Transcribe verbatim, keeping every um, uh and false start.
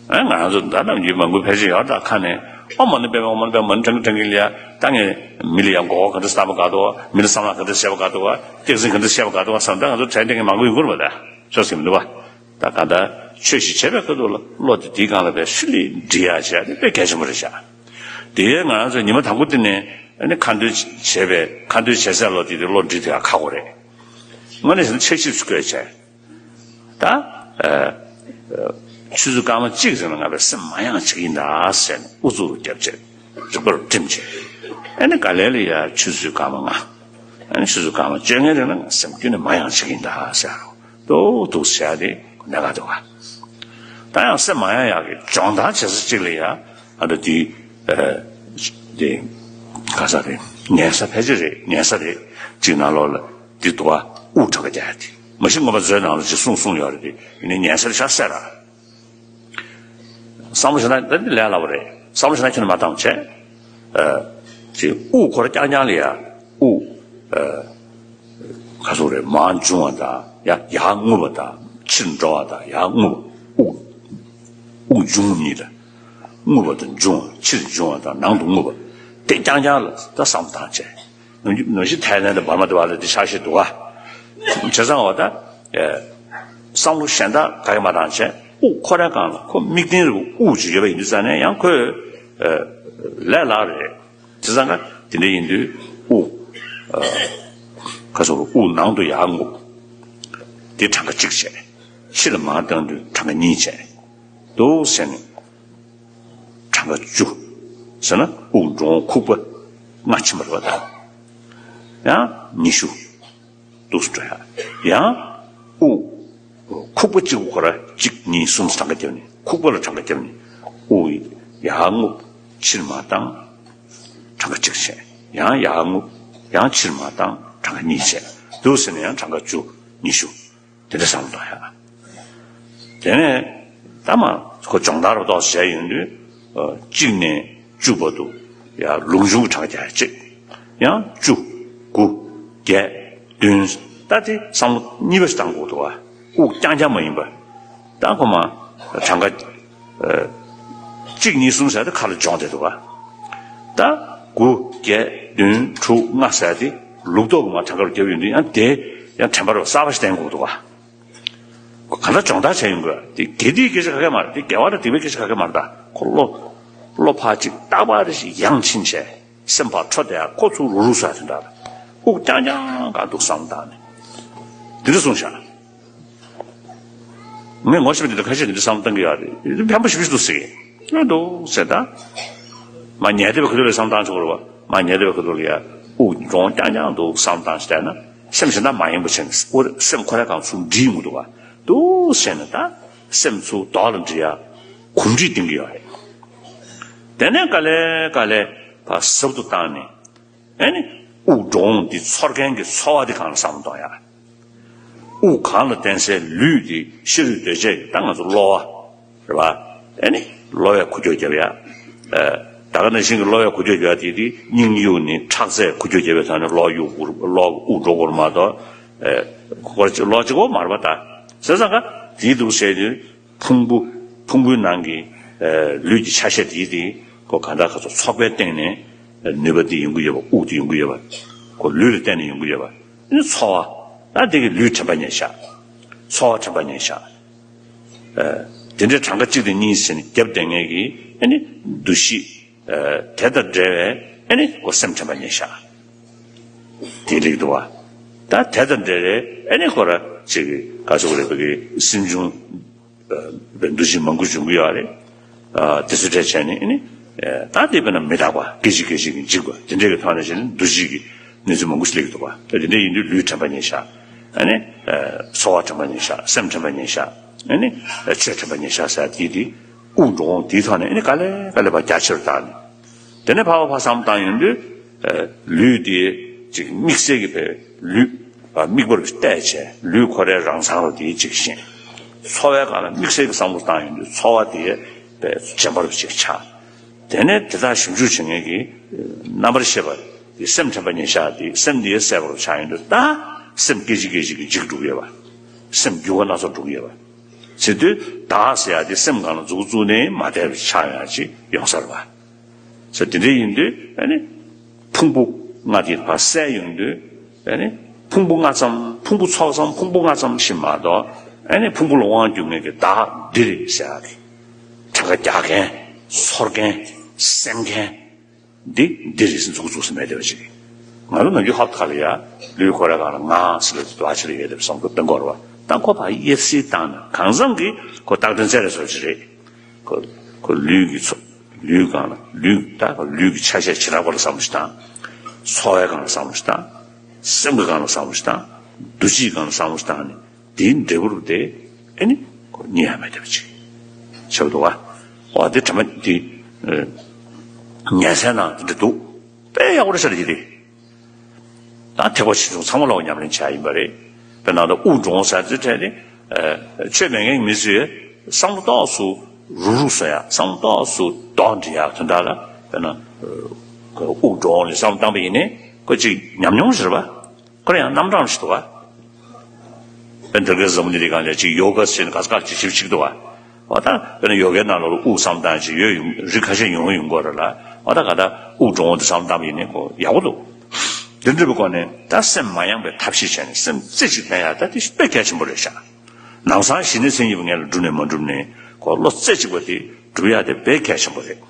ཨ་ང་རང་ཚོ་ད་ནམ་རྒྱུན་མང་པོ་ཕལ་ཆེར་ཡོད་ད་ཁ་ནས་ཨོཾ་མ་ཎི་པདྨེ་ཨོཾ་མ་ཎི་པདྨེ་མ་ཎི་བགྲང་གིན་བགྲང་གིན་ལ་ཡ་ད་ངས་མི་ལ་ཡ་མགོ་སྐོར་ག་འདྲ་བཏང་པ་ག་འདུག་མི་ལ་བསམ་བློ་ག་འདྲ་བྱས་པ་ག་འདུག་སྐྱག་རྫུན་ག་འདྲ་བཤད་པ་ག་འདུག་བསམ་ད་ང་ཚོ་དྲན་དྲན་གིན་མང་པོ་ཡོང་གི་རེད་པ། ད་ཤོད་སྲིད་མི་འདུག་པ། ད་གང་ལྟར་ཆོས་ཤིག་བྱེད་པའི་ཁ་ཐུག་ལ་བློ་དེ་དེའི་སྒང་ལ་དཔེ་ཧྲིལ་ལེ་འདྲི་ཡག་བྱས་དེ་དཔེ་གལ་ཆེན་པོ་རེད་ཤག་དེ་ཡས་ང་རང་ཚོས་ཉི་མ་དང་པོ་དེ་ནས་ཨ་ནི་ཁ་འདོན་བྱས་པའི་ཁ་འདོན་བྱེད་སའི་བློ་དེ་དེ་བློ་འདྲི་དེ་ཡག་ཁག་པོ་རེད། དངོས་གནས་བྱས་ན་འཆར་གཞི་ཞིག་བཀོད་བྱས། ད། ཨ། ཆུ་ཚོད་སྐར་མ་གཅིག་ཙམ་ལ་ང་དཔེ་སེམས་མ་ཡེངས་བྱེད་ཀྱི་ཡིན་ད་ཟེར་ནས་ཨུ་ཚུགས་རྒྱབ་བྱས་རིག་པ་རུ་བསྒྲིམས་བྱས། ཨ་ནི་ག་ལེ་ལ་ཡ་ཆུ་ཚོད་སྐར་མ་ལྔ། ཨ་ནི་ཆུ་ཚོད་སྐར་མ་བཅོ་ལྔའི་རིང་ལ་ང་སེམས་ཁྱོན་ནས་མ་ཡེངས་བྱེད་ཀྱི་ཡིན་ད་ཟེར་རོ། ཏོག་ཏོག་ཟེར་ཡ་དེ་གནད་འགག་འདུག་ག་ད་ཡང་སེམས་མ་ཡེངས་ཡག་གི་སྦྱོང་བརྡར་བྱེད་ས་གཅིག་ལ་ཡ་ཨ་འདྲ་དེ། ཨ། དེ། ག་ས་རེད། ཉན་ས་ཕལ་ཆེར་རེད། ཉན་ས་རེད། གཅིག་ནང་ལོགས་ལ་འདི་འདུག་ག་དབུགས་གྲངས་ཀ་རྒྱག་ཡ་དེ། མ་གཞི་མངོན་པ་མཛོད་ནང་ལ་ཅིག་གསུངས་གསུངས་ཡོད་རེད་དེ། ཡིན་ནའི་ཉན་ས་རེད་ཤག་ཟེར་ར། བསམ་བློ་བྱས་ན་ད་འདི་ལས་སླ་པོ་རེད། བསམ་བློ་བྱས་ན་ཁྱོན་ནས་མ་བཏང་བྱས། ཨ། ཅིག་དབུགས་ཁོ་ར་རྐྱང་རྐྱང་ལ་ཡ་དབུགས། ཨ། ག་ཚོད་རེད། མར་འབྱུང་བ་དང་ཡ་ཡར་རྔུབ་པ་དང་ཕྱིར་འགྲོ་བ་དང་ཡར་རྔུབ་པ། དབུགས། དབུགས་འབྱུང་རྔུབ་གཉིས་དང་། རྔུབ་པ་དང་འབྱུང་བ། ཕྱིར་འབྱུང་བ་དང་ནང་དུ་རྔུབ་པ། དེ་རྐྱང་རྐྱང་ལ་ད་བསམ་བཏང་བྱས། ནམ་རྒྱུན་ནམ་ཞིག་ཐའི་ལན་དུ་འབར་མ་འདི་བ་ལ་དེ་ཆགས་ཤེས་འདུག་ག་བྱས་ཙང་བ་ད། ཨེ། བསམ་བློ་གཞན་དག་ག་གེ་མ་བཏང་བྱས་དབུགས་ཁོ་རའི་སྒང་ལ་ཁོ་དམིགས་རྟེན་རུ་དབུགས་ཅིག་ཡོད་པ་ཡིན་དུས་ཙང་ནས་ཡང་ཁོས། ཨེ། ལས་སླ་རེད། དེ་ཙང་ཀ་དེ་འདྲ་ཡིན་དུས་དབུགས། ཨ། ག་ཚོད་རེད། དབུགས་ནང་དུ་ཡར་རྔུབ། དེ་གྲངས་ཀ་གཅིག་བྱས། ཕྱི་ལ་མར་བཏང་དུས་གྲངས་ཀ་གཉིས་བྱས། འདུག་ཟེར་ནས། གྲངས་ཀ་བཅུ། ཟེར་ན་དབུགས་འགྲོ་འོང་ཁུག་པ་ལྔ་ཕྱིན་པ་རེད་པ་ད། ཡང་ཉི་ཤུ། འདུག་སེ་འགྲོ་ཡ། ཡང་དབུགས། ཁུག་པ་གཅིག་པོ་ཁོ་ར་གཅིག་གཉིས་གསུམ་གྲངས་ཀ་བརྒྱབ་ནས་ཁུག་པ་ལ་གྲངས་ཀ་བརྒྱབ་ནས་དབུགས་ཡར་རྔུབ། ཕྱིར་མར་བཏང་། གྲངས་ཀ་གཅིག་བྱས། ཡང་ཡར་རྔུབ། ཡང་ཕྱིར་མར་བཏང་། གྲངས་ཀ་གཉིས་བྱས། འདུག་ཟེར་ནས་ཡང་གྲངས་ཀ་བཅུ། ཉི་ཤུ། དེ་འདྲ་བསམ་བློ་གཏོང་ཡ། དེ་ནས་ད་མ་ཁོ་སྦྱོང་བརྡར་རུ་ཏོག་ཙམ་བྱས་ཡོང་དུས། ཨ། གཅིག་ནས་བཅུ་བར་དུ་ཡ་ལུགས་འབྱུང་གི་གྲངས་རྒྱག་ཡ་གཅིག་ཡང་བཅུ། དགུ། བརྒྱད། བདུན། ད་དེ་བསམ་བློ་གཉིས་པ་ཞིག་བཏང་དགོས་འདུག་ག་དབུགས་རྐྱང་རྐྱང་མ་ཡིན་པ། ད་ཁོ་མ་གྲངས་ཀ་ཨ། གཅིག་གཉིས་གསུམ་ཟེར་ཏེ་ཁ་ལ་སྦྱོང་བསྡད་འདུག་ག་ད་དགུ། བརྒྱད། བདུན། དྲུག། ལྔ་ཟེར་ཏེ་ལུགས་ལྡོག་གི་མ་གྲངས་ཀ་རུ་བརྒྱབ་ཡོང་དུས་ཡང་དེ་ཡང་དྲན་པ་རུ་གསར་པ་ཞིག་བསྟན་དགོས་འདུག་ག་གང་ལྟར་སྦྱོང་བརྡར་བྱས་ཡོང་དགོས། དེ་དགེ་སྡིག་སྐད་ཆ་ག་གེ་མ་རེད། དེ་དགེ་བ་དང་སྡིག་པའི་སྐད་ཆ་ག་གེ་མ་རེད། ད་ཁོ་བློ། བློ་ཕར་གཅིག་རྟག་པར་རེ་ཞིག་ཡང་ཕྱིན་བྱས། སེམས་ཕར་འཕྲོ་བསྡད་ཡ། ཁོ་ཚུར་རུག་རུག་ཟ་དེ་འདྲ་རེད། དབུགས་རྐྱང་རྐྱང་གང་འདུག་བསམ་བཏང་ནས། དེ་འདྲ་གསུངས་ཤག་ངས་ངོ་ཤེས་པ་འདི་འདྲ་ཁ་ཤས་འདི་འདྲ་བསམ་བཏང་གི་ཡོད་རེད། འཕན་པོ་ཞེ་པོ་ཞིག་འདུག་ཟེར་གི། ཨེ་འདུག་ཟེར་ད། མ་ཉལ་བསྡད་པའི་ཁ་ཐུག་ལ་བསམ་བཏང་ཆོག་རེད་པ། མ་ཉལ་བསྡད་པའི་ཁ་ཐུག་ལ་ཡ་དབུགས་འགྲོ་འོང་རྐྱང་རྐྱང་འདུག་བསམ་བཏང་ཞིག་བསྡད་ན། སེམས་གཞན་དག་མ་ཡེངས་པ་བྱས་ནས་དབུགས་སེམས་ཁོ་རའི་སྒང་ཚུར་འདྲིས་ཡོང་གི་འདུག་ག་འདུག་ཟེར་ནས་ད་སེམས་ཚུར་རྡོག་ལ་འདྲིས་ཡ་གོམས་འདྲིས་གཏོང་གི་ཡོད་རེད། དེ་ནས་ག་ལེ་ག་ལེ་ཕར་ཟབ་ཏུ་བཏང་ནས། ཨེ་ནི། དབུགས་འགྲོ་འོང་འདི་ཚོར་མཁན་གྱི་ཚོར་བ་འདི་སྒང་ལ་བསམ་བློ་གཏོང་ཡ། དབུགས་སྒང་ལ་བརྟེན་སའི་ལུས་འདི་ཤ་རུས་གདོས་བཅས་ཀྱི་ད་ང་ཚོ་གློ་བ། རེད་པ། ཨེ་ནི། གློ་བས་འགུལ་སྐྱོད་བརྒྱབ་ཡ། ཨེ། ད་ག་ནང་བཞིན་གྱི་གློ་བས་འགུལ་སྐྱོད་བརྒྱབ་ཡ་དེ་དེ་སྙིང་གཡུག་ནས་ཁྲག་རྩས་འགུལ་སྐྱོད་བརྒྱབ་པའི་ཐོག་ནས་གློ་གཡུག་གློ་དབུགས་འགྲོ་དགོས་རེད་མ་གཏོགས། ཨེ། ཁོ་གློ་གཅིག་པོ་མ་རེད་པ་ད། བྱས་ཙང་ཀ་དེའི་འདུག་ཟེར་དུས། ཕུང་པོ། ཕུང་པོའི་ནང་གི། ཨ། ལུས་ཀྱི་ཆ་ཤས་དེ་དེ་ཁོ་གང་ལྟར་ག་ཚོད་ཚོགས་པའི་སྟེང་ནས་ནུས་པ་དེ་ཡོང་གི་ཡོད་པ། དབུགས་དེ་ཡོང་གི་ཡོད་པ། ཁོ་ལུས་ལ་བརྟེན་ནས་ཡོང་གི་ཡོད་པ། ཨ་ནི་ཚོར་བ། ད་དེ་གི་ལུས་དྲན་པ་ཉེར་བཞག་ཚོར་བ་དྲན་པ་ཉེར་བཞག་ཨ། དེ་འདྲའི་གྲངས་ཀ་གཅིག་དང་གཉིས་ཟེར་ནས་བརྒྱབ་བསྡད་མཁན་གྱི་ཨ་ནི་འདུ་ཤེས། ཨ། དེ་དང་འབྲེལ་བའི་ཨ་ནི་ཁོ་སེམས་དྲན་པ་ཉེར་བཞག་དེ་ལེགས་འདུག་བ། ད་དེ་དང་འབྲེལ་བའི་ཨ་ནི་ཁོ་ར་ཅིག་ག་ཟེར་དགོས་རེད། བོད་ཀྱི་སེམས་བྱུང་། པའི་འདུ་ཤེས་མང་པོ་འབྱུང་གི་ཡོད་རེད། ཨ། དེ་ཚོ་འདྲ་བྱས་ནས་ཨ་ནི། ཨ། ད་དེ་དཔེར་ན་མི་རྟག་པ་སྐད་ཅིག་སྐད་ཅིག་གིས་འཇིག་པ་དེ་འདྲའི་གི་ཐོག་ནས་བྱས་ནས་འདུ་བྱེད་ཀྱི་གནས་ཚུལ་མང་པོ་ཞིག་སླེབས་ཀྱི་འདུག་པ། ད་དེ་འདྲ་ཡིན་དུས་ལུས་དྲན་པ་ཉེར་བཞག་ཨ་ནི། ཨ། ཚོར་བ་དྲན་པ་ཉེར་བཞག་སེམས་དྲན་པ་ཉེར་བཞག་ཨ་ནི། ཨ། ཆོས་དྲན་པ་ཉེར་བཞག་ཟེར་དེ་དེ་དབུགས་འགྲོ་འོང་དེའི་ཐོག་ནས་ཨ་ནི་དཀའ་ལས་དཀའ་ལས་ཕར་རྒྱ་ཆེ་རུ་བཏང་ནས། དེ་ནས་ཕར་བ་ཕར་བསམ་བཏང་ཡོང་དུས། ཨ། ལུས་དེ་ཅིག་དམིགས་བསལ་གྱི་བའི་ལུས། ཨ། དམིགས་པ་རུ་གཏད་བྱས་ལུས་ཁོ་རའི་རང་མཚང་རུ་དེའི་ཅིག་ཞེན། ཚོར་བའི་སྒང་ལ་དམིགས་བསལ་གྱི་བསམ་བློ་བཏང་ཡོང་དུས་ཚོར་བ་དེ་བའི་རྗེན་པ་རུ་ཅིག་ཆགས། དེ་ནས་དེ་དག་ཞིབ་འཇུག་བྱེད་མཁན་གྱི་རྣམ་པར་ཤེས་པ་དེ་སེམས་དྲན་པ་ཉེར་བཞག་དེ་སེམས་དེ་གསལ་པོ་རུ་ཆགས་ཡོང་དུས་ད་སེམས་སྐད་ཅིག་སྐད་ཅིག་གིས་འཇིག་འགྲོ་གི་ཡོད་པ། སེམས་འགྱུར་བ་སྣ་ཚོགས་འགྲོ་གི་ཡོད་པ། ཟེར་དུས་བདག་ཟེར་ཡ་དེ་སེམས་སྒང་ལ་མཛུབ་བཙུགས་ནས་མ་བསྡད་པ་ཆགས་ཡ་ཅིག་ཡོང་ས་རེད་བ། ཟེར་དེ་འདྲ་ཡིན་དུས་ཨ་ནི་ཕུང་པོ་ལྔ་དེ་ཕར་བསལ་ཡོང་དུས་ཨ་ནི་ཕུང་པོ་ལྔ་ཙམ་ཕུང་པོ་ཚོགས་ཙམ་ཕུང་པོ་ལྔ་ཙམ་ཞིག་མ་གཏོགས་ཨ་ནི་ཕུང་པོ་ལ་དབང་སྒྱུར་མཁན་གྱི་བདག་འདི་རེད་ཟེར་ཡ་དེ། གྲངས་ཀ་རྒྱག་མཁན། ཚོར་མཁན། སེམས་མཁན། འདི་འདི་རེད་ཟེར་མཛུབ་བཙུགས་ཟེར་མེད་བསྡད་པ་ཅིག་ང་ཚོ་ནམ་རྒྱུན་ཧབ་ཁ་ལ་ཡ་ལུས་ཁོ་རའི་སྒང་ལ་ང་ཟེར་ལ་དུ་ཨ་ཆི་ལ་ཡོད་བསྡད་པ་བསམ་བློ་གཏོང་དགོས་རེད་བ། ད་ཁོ་ཕར་དབྱེ་གསེས་བཏང་ན་གང་ཟག་གི་ཁོ་རྟག་དོན་བཙལ་རེས་བཟོ་ཅིག་རེད། ཁོ་ཁོ་ལུས་ཀྱི་ཚོ་ལུས་སྒང་ལ་ལུས་ད་ཁོ་ལུས་ཀྱི་ཆ་ཤས་བྱེ་བྲག་པ་ལ་བསམ་བློ་ཞིག་བཏང་། ཚོར་བའི་སྒང་ལ་བསམ་བློ་ཞིག་བཏང་། སེམས་ཀྱི་སྒང་ལ་བསམ་བློ་ཞིག་བཏང་། འདུ་བྱེད་སྒང་ལ་བསམ་བློ་ཞིག་བཏང་ནས། དེའི་འབྲས་བུ་དེ་ཨེ་ནི་ཁོ་རྙེད་ཡ་མེད་བསྡད་པ་ཅིག་ཆགས་འདུག་བ། འོ་དེ་དྲི་མ་དེ་ཉན་སའི་ནང་དེ་འདྲ་འདུག་དཔེ་ཡག་པོ་རེད་ཤག་རེད་དེ། ད་ཐེག་པ་ཆེ་ཆུང་ཚང་མ་ལ་ཉམས་ལེན་བྱ་ཡིན་པ་རེད། དཔེར་ན་ད་དབུགས་འགྲོ་འོང་ཟེར་ཚུལ་ཐད་ནི་ཆོས་མེད་མཁན་མི་ཚོས་བསམ་བློ་ཏོག་ཙམ་རུག་རུག་བཟོ་ཡ་བསམ་བློ་ཏོག་ཙམ་དོགས་འདྲི་ཡ་དོན་དག་ལ་དཔེར་ན་དབུགས་འགྲོ་འོང་ལ་བསམ་བློ་བཏང་པ་ཡིན་ནའི་ཁོ་ཅིག་ཉམས་མྱོང་ཞིག་རེད་པ། ཁོ་རང་ཡང་རྣམ་གྲངས་ཤིག་འདུག་བ། དཔེར་ན་འདིར་གའི་འཛམ་བུ་གླིང་འདིའི་སྒང་ལ་ཅིག་ཡོ་ག་ཟེར་ནས་ག་ས་ག་ཅིག་ཞིབ་ཞིག་འདུག་བ། འོ་ད་དཔེར་ན་ཡོ་གའི་ནང་ལོགས་ལ་དབུགས་བསམ་སྟངས་ཅིག་ཡོད་ཡོང་རིགས་ཁ་ཤས་ཡོང་ཡོང་གི་རེད་ལ། འོ་ད་ག་ད་དབུགས་འགྲོ་འོང་དེ་བསམ་བཏང་བ་ཡིན་ནའི་ཁོ་ཡག་པོ་འདུག་དེ་འདྲ་བའི་སྒོ་ནས་ད་སེམས་མ་ཡེངས་པའི་ཐབས་ཤེས་བྱས་ནས་སེམས་རྩེ་གཅིག་བསྟེན་ཡ་ད་དེ་དཔེ་གལ་ཆེན་པོ་རེད་ཤག་ལམ་སང་ཞི་གནས་མཚན་ཉིད་པ་ངེད་ལ་འགྲུབ་ནས་མ་འགྲུབ་ནས་ཁོ་བློ་རྩེ་གཅིག་པ་དེ་འགྲུབ་ཡ་དེ་དཔེ་གལ་ཆེན་པོ་རེད།